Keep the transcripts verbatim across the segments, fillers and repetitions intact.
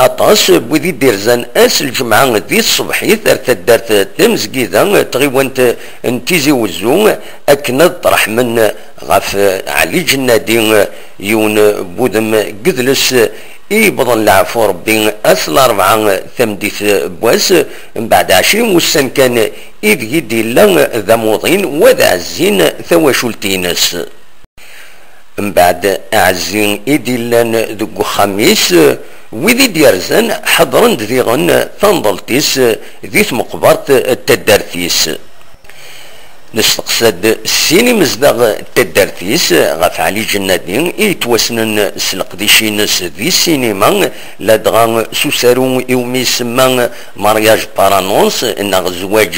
aṭas n wid i d-irzan ass n lǧemɛa di tṣebḥit ar taddart Tamezgida, tɣiwant n Tizi Wezzu, akken ad ṭreḥmen ɣef Ɛli Ǧennadi, yiwen n wudem n yidles i yewwḍen leɛfu Rebbi ass n larebɛa tameddit n wass, mbeɛd ɛecrin wussan kan ideg i d-yella d amuḍin, wa d ɛezzin tawacult-ines. Mbeɛd aɛezzi i d-illan deg uxxam-is, wid i d-yerzan ḥeḍren-d diɣen tanḍelt-is di tmeqbert n taddart-is. Nesteqsa-d sin imezdaɣ n taddart-is ɣef Ɛli Ǧennadi i yettwassnen s leqdic-ines di ssinima, ladɣa s usaru iwumi isemma Mariage par annonce neɣ zzwaǧ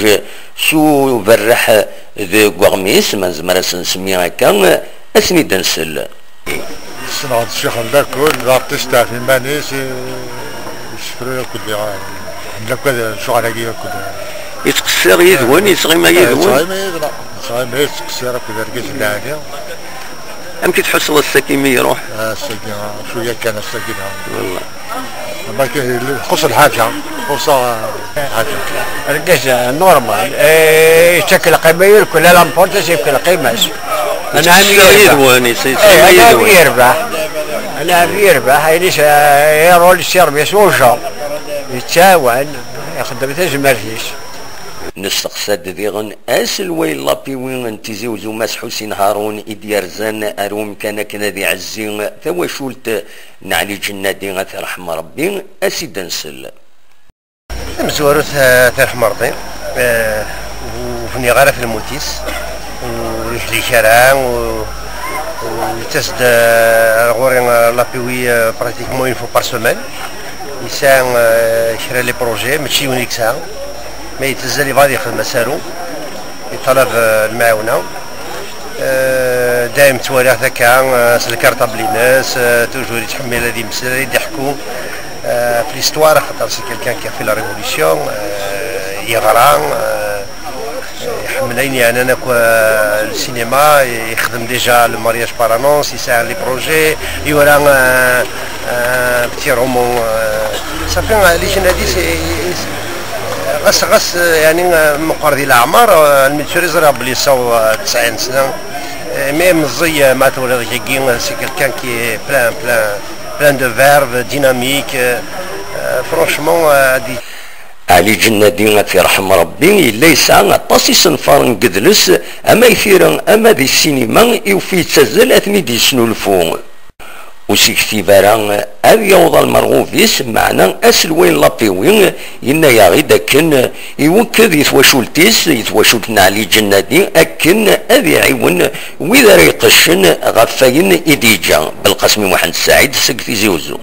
s uberreḥ deg uɣmis, ma nezmer ad s-nsemmi akka, ad sen-id-nsel. Ssneɣ-d Ccix n Lakul, d artiste ɣef iman-is, eh, isefru akked, eh, ḥemmel akk ad lecɣal-agi akked. Yettqeṣṣir yid-wen, yettɣima yid-wen? Yettɣima yid-neɣ, yettɣima, yettqeṣṣir akked argaz n lɛali. Amek i tḥusseḍ ass-agi mi iruḥ? Ass-agi, ah, cwiya kan ass-agi, ah. Wallah. Ama k-, txuṣṣ lḥaǧa, txuṣṣ, ah, lḥaǧa. Argaz, ah, normal, eh, yettak lqima i lkul, ala n'importe, yefka lqima-s. Anɛam yid-wen, yettqeṣṣir yid-wen. Eh, anɛam yid-wen. Yerbeḥ. Anɛam yerbeḥ, ayen is, eh, iruḥ service au genre. Yettɛawan, ixeddem tazmert-is. Nesteqsa-d diɣen aselway n l'A P W n Tizi Wezzu, Mass Ḥusin Harun, i d-yerzan ar umkan akken ad iɛezzi tawacult n Ɛli Ǧennadi, ad t-irḥem Rebbi, ad s-id-nsel. Tamezwarut, eh, ad t-irḥem Rebbi, eh, ur bniɣ ara f lmut-is, ur yehlik ara, ur, ur yettas-d, eh, ar ɣur-i, eh, l'A P W, eh, pratiquement une fois par semaine. Yesɛa, eh, kra les projets, mačči yiwen i yesɛa. Ma yettazzal yebɣa ad yexdem asaru, yeṭṭalab, eh, lemɛawna. Eh, dayem ttwaliɣ-t akka, eh, s lkartabl-ines, eh, toujours yettḥemmil ad yemmeslay, ad d-iḥku, eh, ɣef l'histoire, axaṭer c'est quelqu'un qui a fait la révolution, eh, yeɣra, eh, iḥemmel ayen yeɛnan akk, eh, le cinéma, yexdem déjà le mariage par annonce, yesɛa les projets, yura, eh, eh, petit roman, eh, ça fait, eh, les jeunes disent, eh, eh, ɣas, ɣas, eh, yeɛni, eh, meqqer di leɛmer, eh, almi d tura ẓriɣ belli yessaweḍ, eh, tesɛin sna. Eh, mais meẓẓiy, eh, ma twalaḍ-agi, eh, c'est quelqu'un qui est plein, plein, plein de verve, dynamique, eh, eh, franchement, eh, ad Ɛli Ǧennadi, ad t-irḥem Rebbi, yella yesɛa aṭas isenfaren n yedles, ama i tira, ama di ssinima, iwfi yettazzal ad ten-id-yesnulfu. Ur s-yektib ara ad yaweḍ ar lmerɣub-is, meɛna aselway n l'A P W yenna-yaɣ-id akken iwekked i twacult-is, i twacult n Ɛli Ǧennadi, akken ad iɛiwen wid ara iqeccen ɣef wayen i d-yeǧǧa. Belqasem Muḥend Saɛid seg Tizi Uzzu.